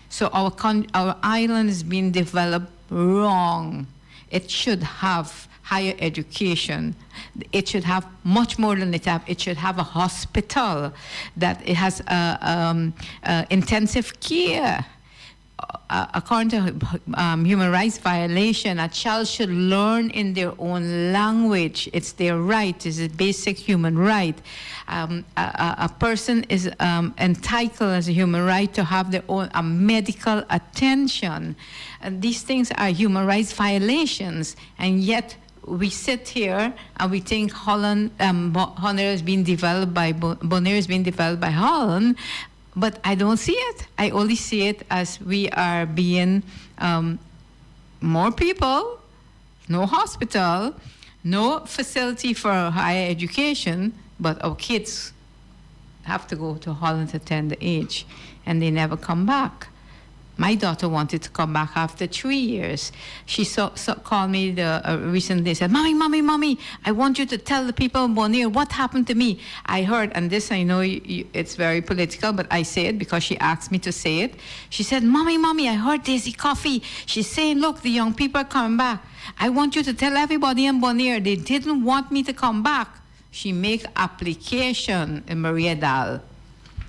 So our, con- our island is being developed wrong. It should have higher education. It should have much more than it have. It should have a hospital that it has uh, um, uh, intensive care. Uh, according to um, human rights violation, a child should learn in their own language. It's their right. It's a basic human right. Um, a, a, person is um, entitled as a human right to have their own a medical attention. And these things are human rights violations, and yet we sit here and we think Holland, um, Bonaire is being developed by Bonaire is being developed by Holland, but I don't see it. I only see it as we are being um, more people. No hospital, no facility for higher education, but our kids have to go to Holland at tender age, and they never come back. My daughter wanted to come back after 3 years. She called me recently and said, "Mommy, Mommy, Mommy, I want you to tell the people in Bonaire what happened to me. I heard," and this I know it's very political, but I say it because she asked me to say it. She said, "Mommy, Mommy, I heard Daisy Coffee. She's saying, 'Look, the young people are coming back. I want you to tell everybody in Bonaire they didn't want me to come back." She make application in Mariadal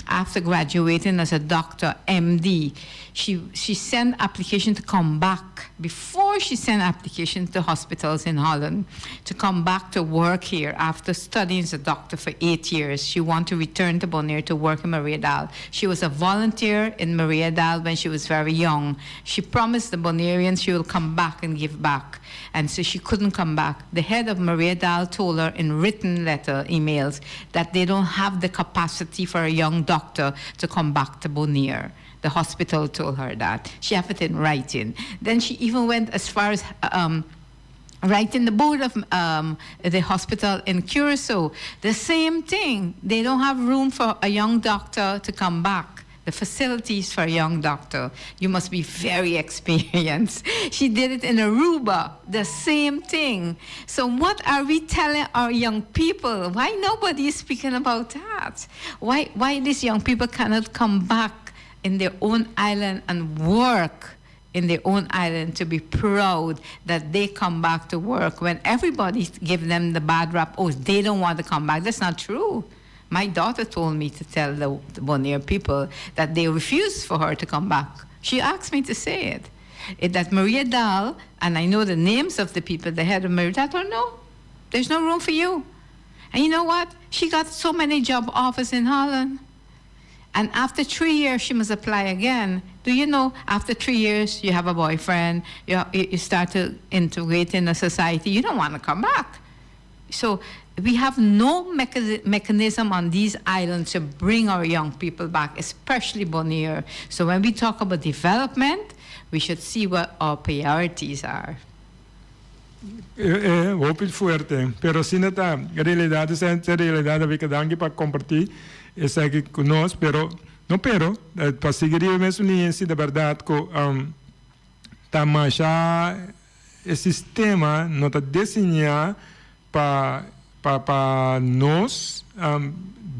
after graduating as a doctor, MD. She sent application to come back before she sent application to hospitals in Holland to come back to work here after studying as a doctor for 8 years. She wanted to return to Bonaire to work in Mariadal. She was a volunteer in Mariadal when she was very young. She promised the Bonaireans she will come back and give back. And so she couldn't come back. The head of Mariadal told her in written letter, emails, that they don't have the capacity for a young doctor to come back to Bonaire. The hospital told her that. She have it in writing. Then she even went as far as writing the board of the hospital in Curacao. The same thing. They don't have room for a young doctor to come back. The facilities for a young doctor. You must be very experienced. She did it in Aruba, the same thing. So, what are we telling our young people? Why nobody is speaking about that? Why these young people cannot come back in their own island and work in their own island to be proud that they come back to work when everybody give them the bad rap, "Oh, they don't want to come back"? That's not true. My daughter told me to tell the Bonaire people that they refused for her to come back. She asked me to say it, that Mariadal, and I know the names of the people, the head of Mariadal told her, "No, there's no room for you." And you know what? She got so many job offers in Holland. And after 3 years, she must apply again. Do you know, after 3 years, you have a boyfriend, you start to integrate in a society, you don't want to come back. So we have no mechanism on these islands to bring our young people back, especially Bonaire. So when we talk about development, we should see what our priorities are. Hopi fuerte, pero asina ta realidat, esei ta realidat. Vika, danki pa kompartí esaki ku nos, pero no pero pa sigui mes liña, di berdat ku ta masha e sistema no ta diseñá pa nos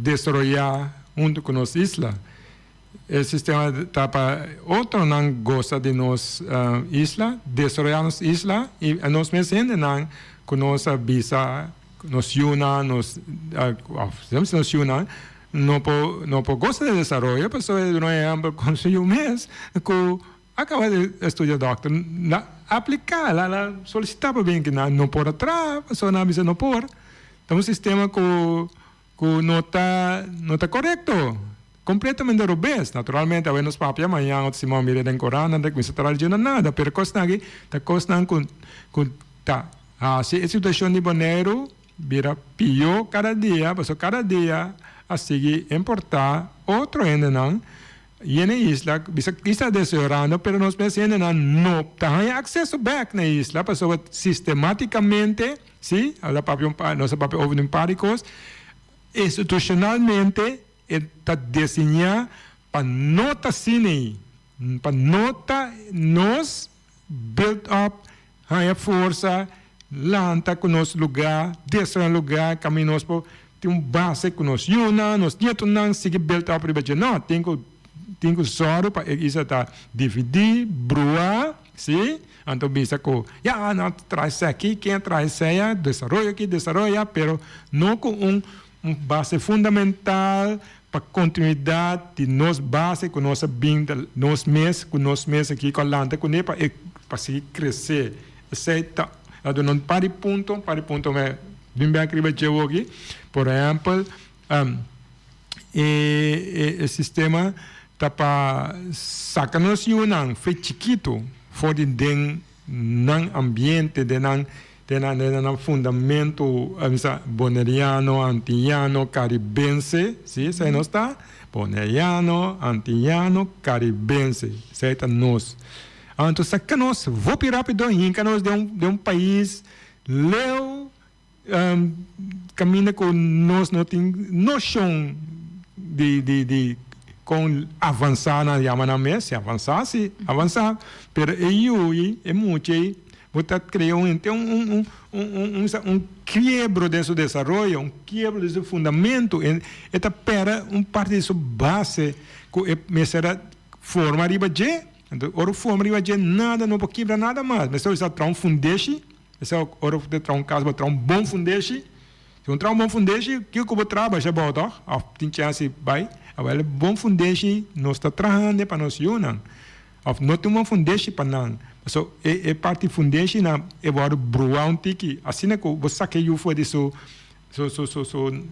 desaroyá huntu ku nos isla. E sistema ta pa otronan gosa di nos isla, desaroyá nos isla i nos mes hendenan ku nos bisa nos yunan, nos yunan no por gosa di desaroyo, pasobra un ehèmpel ku su mes ku a kaba di studia dòkter, a apliká, el a solisitá pa bin aki, no por traha, pasobra nan bisa no por. Ta un sistema ku no ta korekto, kompletamente robes. Naturalmente, awe nos papia, mañan otro siman mira den korant, nan kuminsá traha nada, pero kosnan aki ta kosnan ku ta hasi e situashon di Boneiru bira pió kada dia, pasobra kada dia a sigui importá otro hendenan i na isla, bisa isla desaroyando, pero nos mes hendenan no ta haña akseso bèk na isla, pasobra sistemátikamente, si, ala papia un nos papia over un par di kos, institucionalmente ta diseñá pa no ta asina, pa no ta nos build up, haña forsa, lanta ku nos lugá, desaroyá lugá, kaminda nos por tin un base ku nos yunan, nos nietonan sigui build up riba dje. No, tin ku sòru pa esei ta dividí, bruá, si? Anto bisa ku, ya, no traha esaki, ken traha esei, desaroyo aki, desaroyo, pero no ku un base fundamental pa kontinuidat di nos base ku nos bin nos mes ku nos mes aki ku lanta kuné pa sigui krese. Esei ta un par di punto mi bin bèk riba dje aki. Por ehèmpel, e sistema ta pa saka nos yunan for di chikitu for di den nan ambiente, den nan fundamento boneriano, antiyano, karibense, si, esei nos ta, boneriano, antiyano, karibense, esei ta nos. Anto saka nos hopi rápido hinka nos den un den un pais leu kaminda ku nos no tin noshon di di di kon avansá nan yama nan mes, si avansá si avansá pero e yu ei e mucha ei bo ta krea un henter un un un un un kiebro den su desaroyo un kiebro den su fundamento e ta pèrdè un parti di su base ku e mester a forma riba dje. Anto ora forma riba dje nada no por kibra nada mas. Mester bo sa traha un fundeshi, mester ora bo ta traha un kas bo traha un bon fundeshi. Si bo traha un bon fundeshi kiko ku bo traha basha abou tòg òf tin chèns di bai. Awèl e bon fundeshi nos ta trahando pa nos yunan òf no tin un bon fundeshi pa nan. Pasobra e e parti fundeshi nan e wòrdu bruá un tiki asina ku bo saka e yu for di su Su su su su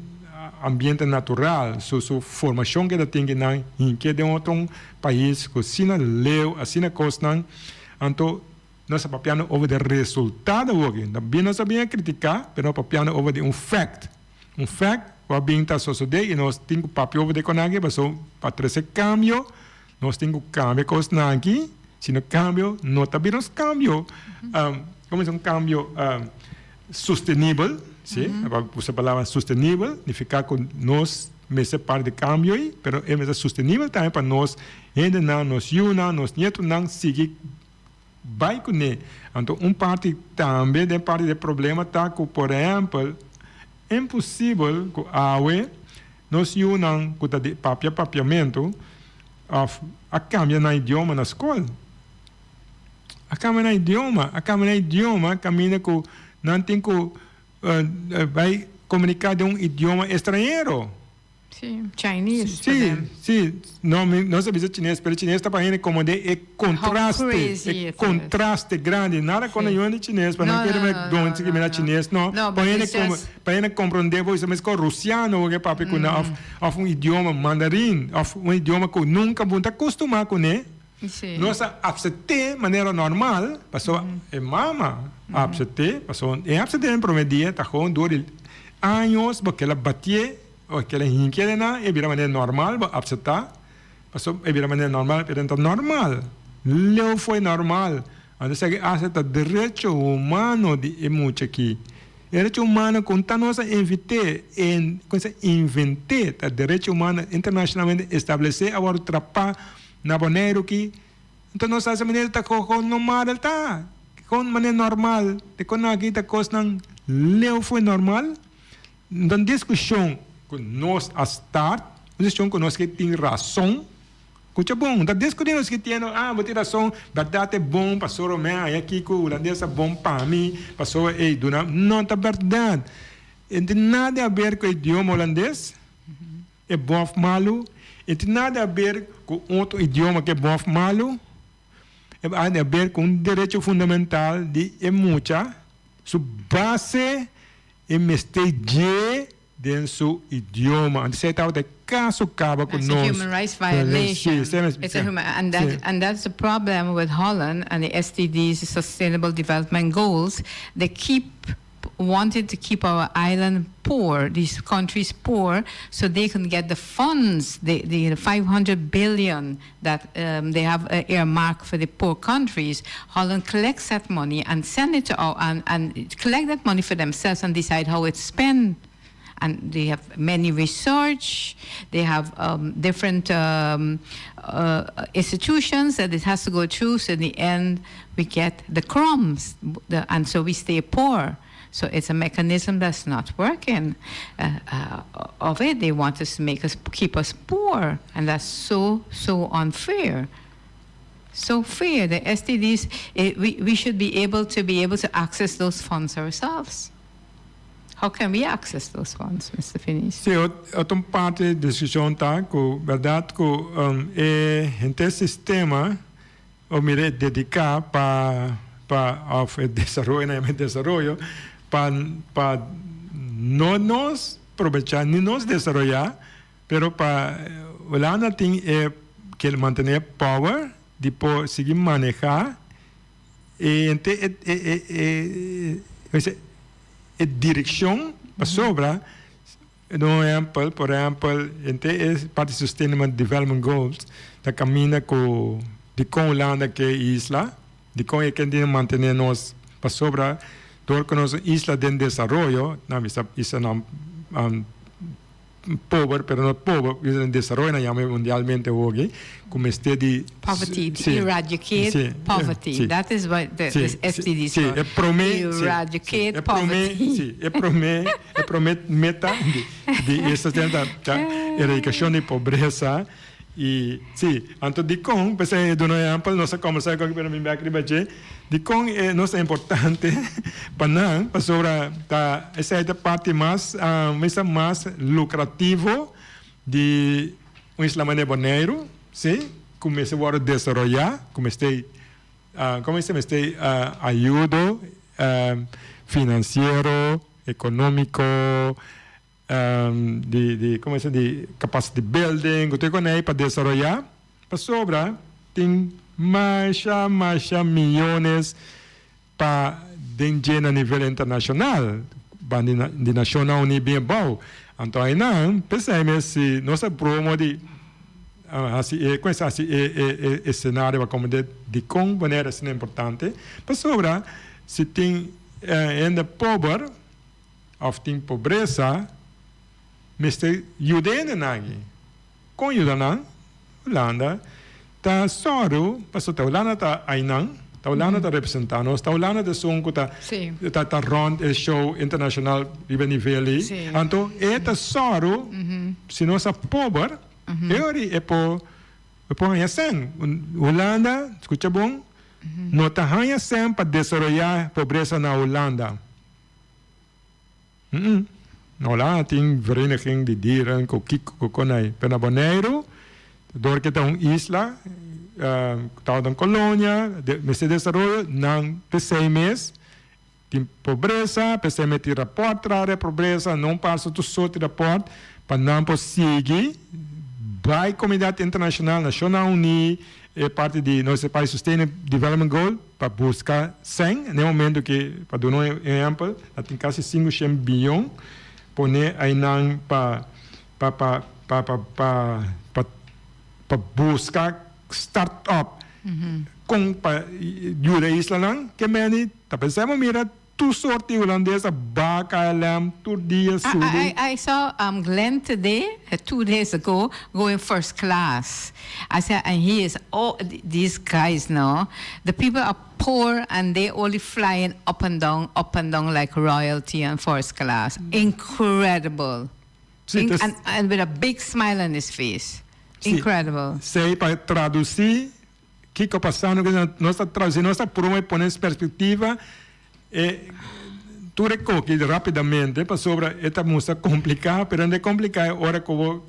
ambiente natural, su su formacion ke ta tin ki nan hinke den otro un pais ku asina leu, asina kosnan. Anto nos a papiando over di resultado awoki. Ta bien nos a bin a critica, pero nos a papiando over di un fact. Un fact ku a bin ta sosode i nos tin ku papia over di konaki pasobra pa trese cambio nos tin ku cambia kosnan aki, si no cambio no ta bira nos cambio, como un cambio Sostenibel, si, pa usa palabra sostenibel, nifiká ku nos mester parti di kambio ei, pero e mester sostenibel tambe pa nos hendenan, nos yunan, nos nietonan sigui bai kuné. Anto un parti tambe den parti di e problema ta ku por ehèmpel imposibel ku awe nos yunan ku ta di papia papiamentu òf a kambia nan idioma na skol. A kambia nan idioma, a kambia nan idioma kaminda ku nan tin ku bai komuniká den un idioma estranhero. Sí, Chinese. Sí, sí, no, mi no sa bisa chines, pero chines ta pa hende komo den e kontraste, e kontraste grandi. Nada kontra niun hende chines, pa nan kere mi don si mi chines, no. Pa hende komo, pa hende komprondé bo, meskos rusiano bo ke papia ku nan, òf un idioma mandarin, òf un idioma ku nunka bo no ta kustumá kuné. Nos a apsept'é manera normal, pasobra e mama a apsept'é, pasobra e apsept'é den promé dia ta gewoon dor di años bo keda batié o keda hinkié den nan, e bira manera normal bo apseptá, pasobra e bira manera normal pero no ta normal, leu fo'i normal. Anto esaki hasta ta derecho humano di e mucha aki. E derecho humano ku ta nos a invit'é, ku nos a invent'é, ta derecho humano internashonalmente establesé a wòrdu trapá. Na Boneiru ki nto nos hasi manera ta koho normal el ta kon manera normal te kon aki ta kosnan leu fo'i normal nto diskushon ku nos a start un diskushon ku nos ke tin rason kucha bon ta diskuti nos ke tiene ah bo tin rason bèrdat e bon pasobra mi a haña kiko hulandes a bon pa mi pasobra ey duna no ta bèrdat e no tin nada haber ku e idioma hulandes. E bon of malu, e tin nada haber ku otro idioma ku e bon of malu, e a haber ku un derecho fundamental di e mucha, su base e mester dje den su idioma. Anto esei tabata e kaso kaba ku That's a nos. human rights violation. Sí, esei It's a human, and that, sí. and that's the problem with Holland and the SDGs, Sustainable Development Goals. They keep wanted to keep our island poor, these countries poor, so they can get the funds, the, the 500 billion that um, they have uh, earmarked for the poor countries. Holland collects that money and send it to our, and, and collect that money for themselves and decide how it's spent and they have many research they have um, different um, uh, institutions that it has to go through so in the end we get the crumbs the, and so we stay poor so it's a mechanism that's not working uh, uh, of it they want us to make us keep us poor and that's so so unfair so fair the SDGs it, we, we should be able to be able to access those funds ourselves How can we access those funds, Mister Finis? Sí, otro parti di diskushon ta ku bèrdat ku e henter sistema o mira e dediká pa pa òf e desaroyo nan yama e desaroyo pa pa no nos probechá ni nos desaroyá pero pa Hulanda tin e ke mantené power di por sigui manehá E henter e e e e e e direkshon pasobra un ehèmpel por ehèmpel henter e parti Sustainable Development Goals ta kaminda ku. Dikon Hulanda ke e isla? Dikon e ke tin mantené nos? Pasobra dor ku nos un isla den desaroyo, nan bisa islanan pober, pero no pober, isla den desaroyo nan yama mundialmente awoki, ku mester di Poverty, to eradicate poverty. That is what the SDGs for. E promé, Eradicate poverty. Si, e promé, e promé meta di e sostenibilidad ta eradikashon di pobresa. I si, anto dikon, p'esei e duna un ehèmpel, nos a kòmbersá ku pero mi bèk riba dje, dikon e nos ta importante pa nan, pasobra ta esei ta parti mas, mester mas lukrativo di un isla manera Boneiru, si, ku mester wòrdu desaroyá, ku mester, komo mester mester ayudo finansiero, ekonómiko. Di di como esei di capacity building cu tur con ei pa desaroya pasobra tin masha masha miyones pa den dje na nivel internacional ban di di Nacionnan Uni bien abao anto ainan pesey mes si nos ta promo di haci e como esei haci e e e scenario pa como de dicon Bonaire asina importante pasobra si tin hende pober. Of tin pobresa, mester yuda hendenan aki. Kon yuda nan? Hulanda ta sòru, pasobra ta Hulanda ta ainan, ta Hulanda ta representá nos, ta Hulanda ta esun ku ta ta rònt e show internashonal riba e nivel ei. Anto e ta sòru si nos a pober, e ora e por e por haña sèn. Hulanda, skucha bon, no ta haña sèn pa desaroyá pobresa na Hulanda. Mm-mm. Na Holanda tin vereniging di dieren ku kiko ku konai. Pero na Boneiru, dor ke ta un isla, ku tabata un kolonia, mester desaroyo, nan p'esei mes tin pobresa, p'esei mes tin rapòrt traha di e pobresa, no pasa tur sorti rapòrt pa nan por sigui bai komunidat internashonal, Nashonnan Uní, e parti di nos e pais Sustainable Development Goal, Pa buska sèn, n'e momento ke, pa duna un ehèmpel, a tin kasi 500 biyon pone einan pa pa pa pa pa pa pa pa buska start up kon pa yuda e islanan. Ke meni ta pensá bo mira tur sort di hulandes a baha KLM tur dia subi. I saw Glenn today, 2 days ago, going first class. I said, and he is, oh, these guys, no? The people are poor and they only flying up and down, up and down like royalty and first class. Incredible. And with a big smile on his face. Incredible. Si, pa tradusí kiko pasando, nos ta tradusí, nos ta prome pone perspektiva e tur e koki rápidamente pasobra e ta mustra kompliká, pero no e kompliká e ora ku bo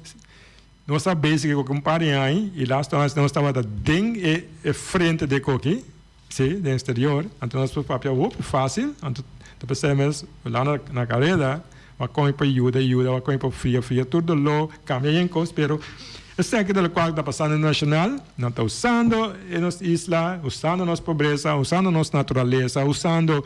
nos ta bezig ku un par di aña i laatste aña nos tabata den e e frente di e koki, si, den eksterior, anto nos por papia hopi fásil, anto ta pensá mes la na kareda wak kon e por yuda yuda, wak kon e por fria fria, tur doló kambia yen kos, pero esaki ta lokual ta pasando nacional, nan ta usando e nos isla, usando nos pobresa, usando nos naturalesa, usando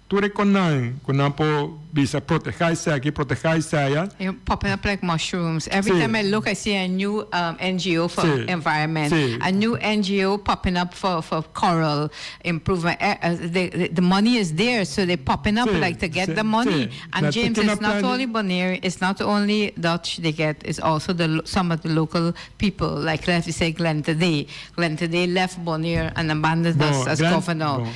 Tur e konan ku nan por bisa protehá esaki, protehá esaya. They popping up like mushrooms. Every time I look I see a new NGO for environment, a new NGO popping up for for coral improvement. The money is there so they popping up like to get the money. And James it's not only Bonaire, it's not only Dutch they get, it's also the some of the local people like let's say Glenn Today. Glenn Today left Bonaire and abandoned us as governor.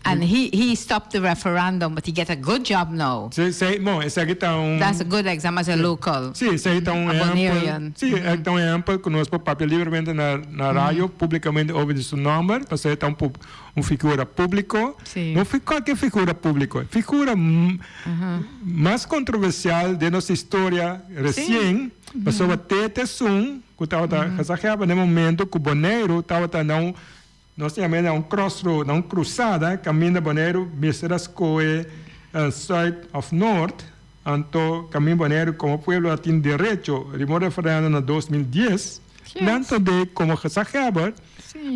And he he stopped the referendum but he get a good job now. Si, si, bon, esaki ta un. That's a good example as a local. Si, esaki ta un ehempel. Si, esaki ta un ehempel ku nos por papia libremente na na radio, publikamente over di su nomber, pasobra e ta un un figura publiko. No kualke figura publiko, figura mas kontroversial den nos historia resien, pasobra te ta esun ku tabata gezaghebber na e momento ku Boneiru tabata na un Nos ta yam'é na un crossroad, na un cruzada, caminda Boneiru mester a scohe Zuid of Noord, anto caminda Boneiru como pueblo a tin derecho riba un referendum na 2010, nan ta de como gezaghebber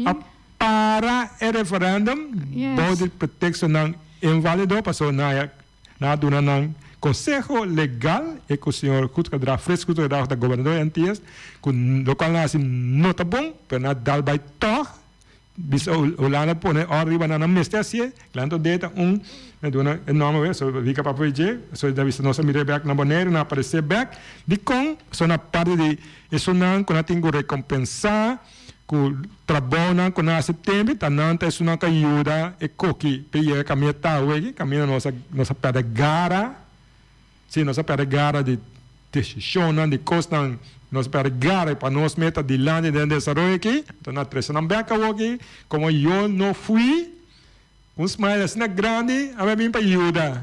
a para e referendum bou di pretextonan invalido pasobra nan a duna nan. Konseho legal e ku señor Goedgedrag, Frits Goedgedrag ta gobernador di Antias, ku lokual nan hasi no ta bon, pero nan a dal bai tòg, bisa Hulanda pone òrdu riba nan, nan mester hasié, Lanto de ta un, mi a duna e nòmber wea, so Rika papia dje, so e ta bisa nos a mir'é bèk na Boneiru, nan a aparesé bèk, dikon? Pasobra nan parti di esunnan ku nan tin ku rekompensá ku trabounan ku nan hasi tempu, ta nan ta esunnan ku a yuda e koki p'e yega kaminda ta aweki, kaminda nos a nos a pèrdè gara, si nos a pèrdè gara di desishonnan, di kosnan, nos a pèrdè gara pa nos meta dilanti den desaroyo aki, anto nan a trese nan bèk awoki, komo yo no fui. Un smile asina grandi a mi a bin pa yuda.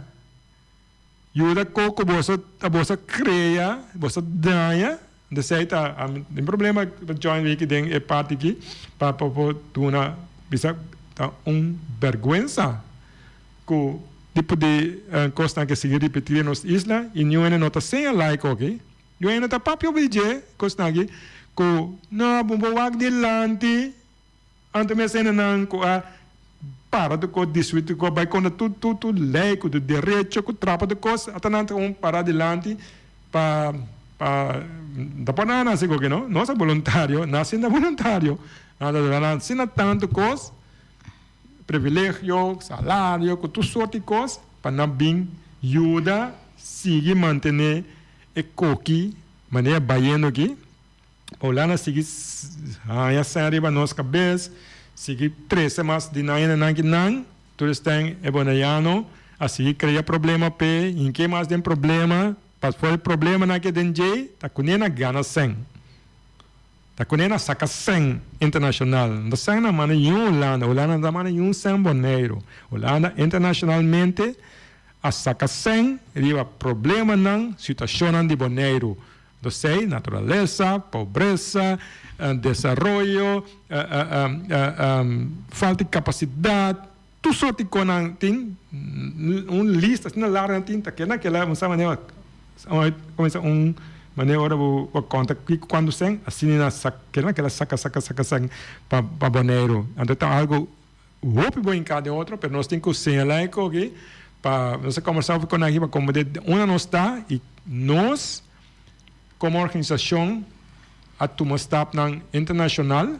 Yuda ko ku boso ta boso krea, boso daña. Desei ta ami tin problema pa join wiki den e parti aki pa por duna bisa ta un berguensa ku tipo di kosnan ke sigui ripiti den nos isla i niun hende no ta señala e koki. Niun hende no ta papia obi dje kosnan aki ku no bo por wak dilanti. Anto mes hendenan ku a para tur kos, destruí tur kos, bai kontra tur tur tur lei ku tur derecho ku trapa tur kos, ata nan ta un para dilanti pa pa ta por nada nan hasi koke no, nos ta boluntario, nan si ta boluntario, nan ta duna nan asina tantu kos, privilegio, salario ku tur sorti kos pa nan bin yuda sigui mantené e koki manera bayendo aki. Hulanda sigui haña sèn riba nos kabes, sigui trese mas di nan hendenan ki nan, tur esten e boneiano a sigui krea problema p'e, hink'é mas den problema, pasobra e problemanan ke den dje ta kuné na gana sèn, ta kuné na saka sèn internashonal, no ta sèn na manda niun Hulanda, Hulanda no ta manda niun sèn Boneiru, Hulanda internashonalmente a saka sèn riba problemanan, situashonnan di Boneiru. Dosei, naturalesa, pobresa, desaroyo, falta di kapasidat, tur sort di konan tin un lista asina largu nan tin ta keda kela un sa manera kuminsa un manera ora bo konta kiko kuantu sen asina nan sa keda kela saka saka saka saka pa Boneiru anto ta algu hopi bo hinká den otro pero nos tin ku señalá e koki pa nos a kombersá hopi kon aki pa komprendé unda nos ta i nos komo organisashon a tuma stapnan internashonal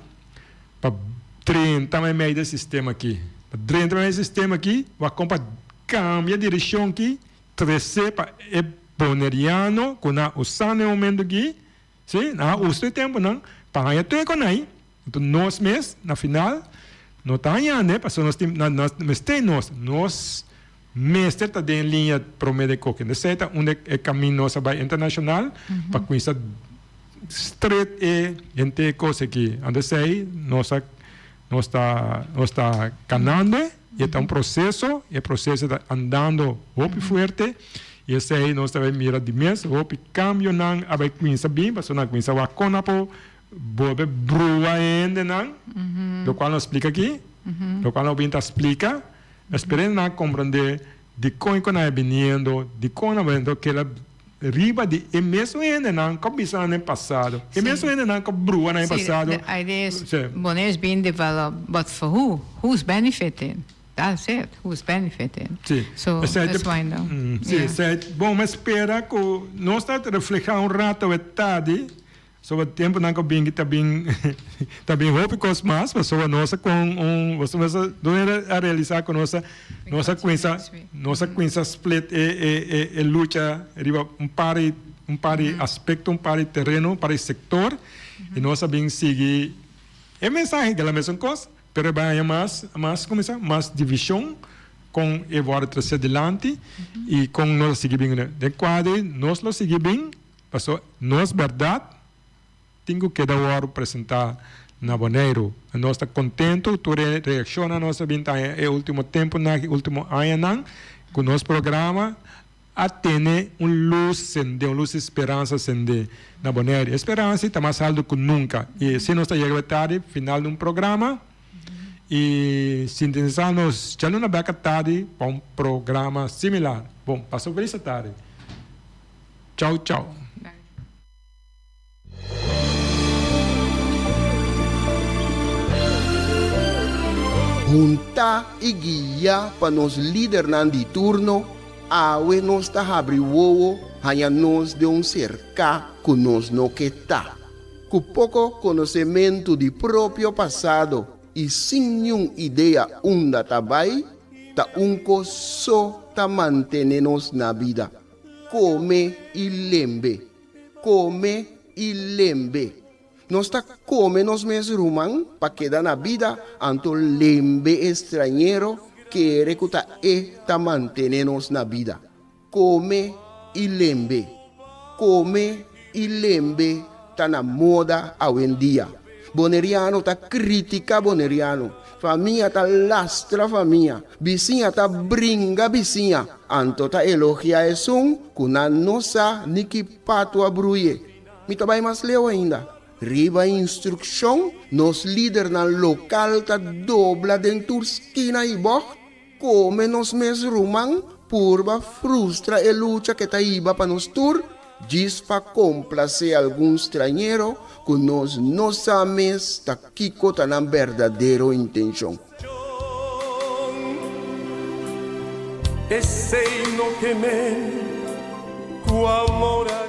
pa drenta meimei di e sistema aki pa drenta meimei di e sistema aki wak kon pa kambia direkshon aki trese pa e boneriano ku nan a usa na e momento aki si nan a usa e tempunan pa haña tur e konai. Anto nos mes na final no ta hañando pasobra nos tin nos mester nos nos mester ta den liña prome de koke. Esei ta unda e kamin nos a bai internashonal pa kuminsa stret e henter e kos aki. Anto esei nos a nos ta nos ta kanando e ta un proseso e proseso ta andando hopi fuerte i esei nos ta bai mira di mes hopi kambionan a bai kuminsa bin pasobra nan a kuminsa wak kon a por Bolbe brua e hendenan, locual no splica aki, locual no bin ta splica, espera nan a comprende dicon cu nan a biniendo, dicon nan a biniendo, keda riba di e mesun hendenan cu a bisa nan den pasado, e mesun hendenan cu a brua nan den pasado. Sí, the idea is, Bonaire is being developed, but for who? Who's benefiting? That's it, who's benefiting? Sí. So, let's find out. Sí, bon, mi spera cu nos ta refleha un rato e tardi. Soba tempunan ku bin ta bin ta bin hopi kos mas pasobra nos a kon un nos a duna a realisá ku nos a nos a kuminsá nos a kuminsá split e e e e lucha riba un par di un par di aspekto un par di tereno un par di sektor i nos a bin sigui e mensahe ke la mesun kos pero e bai haña mas mas kuminsá mas divishon kon e wòrdu trese dilanti i kon nos a sigui bin den kuadri nos lo sigui bin. Pasobra nos bèrdat tin ku keda wòrdu presentá na Boneiru. Nos ta kontentu ku tur e reakshonnan nos a bin ta haña e último tempunan aki, último añanan, ku nos programa a tene un lus sendé, un lus di speransa sendé na Boneiru. E speransa ei ta mas altu ku nunka. I asina nos ta yega be tardi final di un programa i sintonisá nos djaluna bèk a tardi pa un programa similar. Bon, pasa un felis tardi. Chau chau. Huntá i guiá pa nos lidernan di turno. Awe nos ta habri wowo haña nos den un serká ku nos no ke ta. Ku poko konosementu di propio pasado i sin niun idea unda ta bai, ta un kos so ta mantené nos na bida, kome i lembe, kome i lembe. Nos ta kome nos mes ruman pa keda na bida, anto lembe e strañero kere ku ta e ta mantené nos na bida. Kome i lembe. Kome i lembe ta na moda awendia. Boneriano ta kritika boneriano, famia ta lastra famia, bisiña ta bringa bisiña, anto ta elogia esun ku nan no sa ni ki patu a bruye. Mi ta bai mas leu ainda. Riba instrukshon, nos lidernan lokal ta dobla den tur skina i bògt, kome nos mes ruman, purba frustra e lucha ke ta hiba pa nos tur, djis pa komplasé algun strañero ku nos no sa mes ta kiko ta nan berdadero intenshon. Esei no ke men ku amor a.